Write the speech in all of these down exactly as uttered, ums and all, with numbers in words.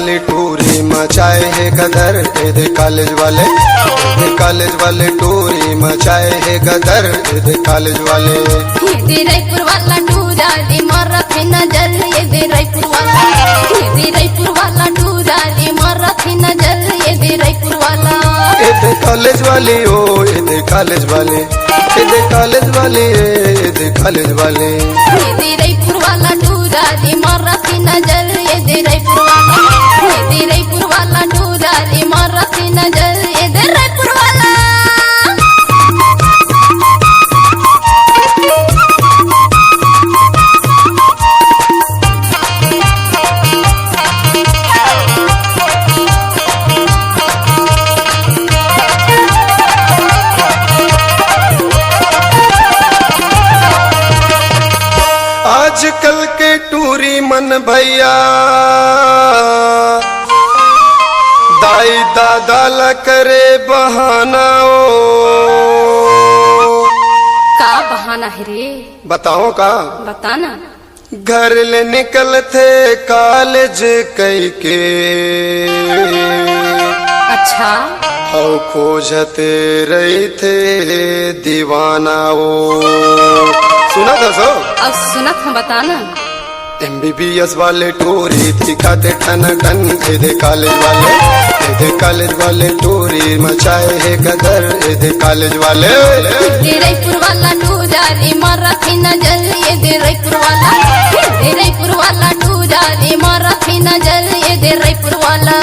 वाले टूरी मचाए हे गदर, ए दे कॉलेज वाले, ए दे कॉलेज वाले टूरी मचाए हे गदर, ए दे कॉलेज वाले। ए दे रायपुर वाला टूरा रे मारत हे नजर, ए दे रायपुर वाला, ए दे रायपुर वाला टूरा रे मारत हे नजर, ए दे रायपुर वाला। ए दे कॉलेज वाले ओ, ए दे कॉलेज वाले, ए दे कॉलेज वाले, ए दे कॉलेज वाले। ए दे रायपुर वाला टूरा रे मारत हे नजर, ए दे रायपुर वाला, ए दे रायपुर वाला टूरा रे मारत हे नजर, ए दे रायपुर वाला। आजकल के टूरी मन भैया, दाई दादा ला करे बहाना ओ। का बहाना हे रे? बताओ का? बता ना। घर ले निकलथे कॉलेज कहिके। अच्छा। अउ खोजत रहिथे दीवाना ओ। सुनत हस ओ? अब सुनत हँव, बता ना। एमबीबीएस वाले टूरी दिखथे टन टन, ए दे कॉलेज वाले, ए दे कॉलेज वाले टूरी मचाए हे गदर, ए दे कॉलेज वाले। ए दे रायपुर वाला टूरा रे मारत हे नजर, ए दे रायपुर वाला, ए दे रायपुर वाला टूरा रे मारत हे नजर, ए दे रायपुर वाला।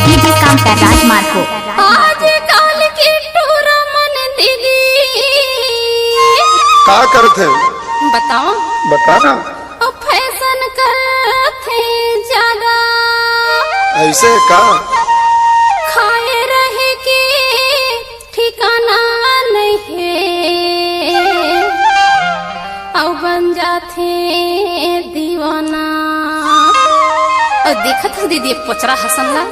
डीजे काम पैराज मार्को। आजकल के टूरा मन दीदी। का करथे? बताओ। बता ना। अउ फैशन करथे ज्यादा। अइसे का? खाए रहे के ठिकाना नइ हे, अउ बन जाथे दीवाना। अउ देखत हस दीदी, पोचरा हसन ला।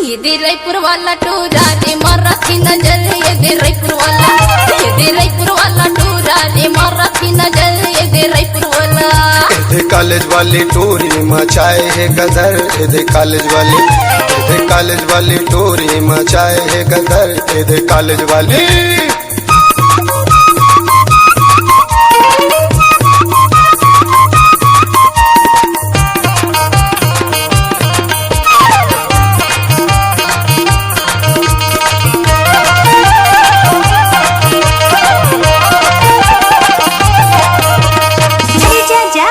ए दे रायपुर वाला टूरा रे मारत हे नजर, ए दे रायपुर वाला, ए दे रायपुर वाला टूरा रे मारत हे नजर, ए दे रायपुर वाला। ए दे कॉलेज वाली टूरी मचाए हे गदर, ए दे कॉलेज वाली, ए दे कॉलेज वाली टूरी मचाए हे गदर, ए दे कॉलेज वाली।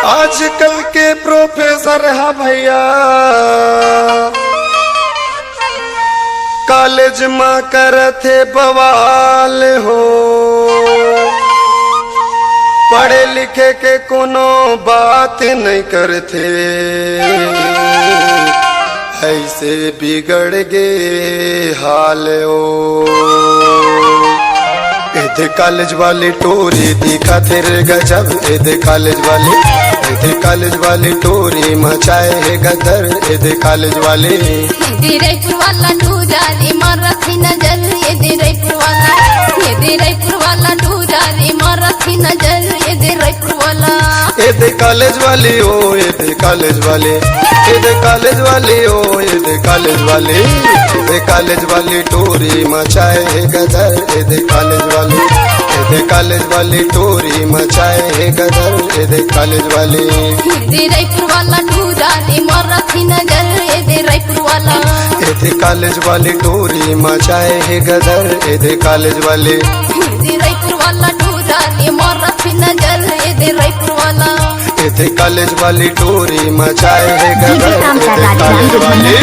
आजकल के प्रोफेसर ह भैया, कॉलेज म करथे बवाल हो, पढ़े लिखे के कोनो बात नइ करथे, अइसे बिगड़ गे हाल ओ। ए दे कॉलेज वाली टूरी दिखथे रे गजब, ए दे कॉलेज वाली, ए दे कॉलेज वाली टूरी मचाए हे गदर, ए दे कॉलेज वाली। ए दे रायपुर वाला टूरा रे मारत हे नजर, ए दे रायपुर वाला, ए दे रायपुर वाला टूरा रे मारत हे नजर, ए दे रायपुर वाला। ए दे कॉलेज वाली ओ, ए दे कॉलेज वाली, ए दे कॉलेज वाली ओ, ए दे कॉलेज वाली, ए दे कॉलेज वाली टूरी मचाए हे गदर, ए दे कॉलेज वाली, ए दे कॉलेज वाली टूरी मचाए हे गदर, ए दे कॉलेज वाली। ए दे रायपुर वाला टूरा रे मारत हे नजर, ए दे रायपुर वाला। ए दे कॉलेज वाली टूरी मचाए हे गदर, ए दे कॉलेज वाली। ए दे रायपुर वाला टूरा रे मारत हे नजर, ए दे रायपुर वाला। ए दे कॉलेज वाली टूरी मचाए हे गदर, ए दे कॉलेज वाली।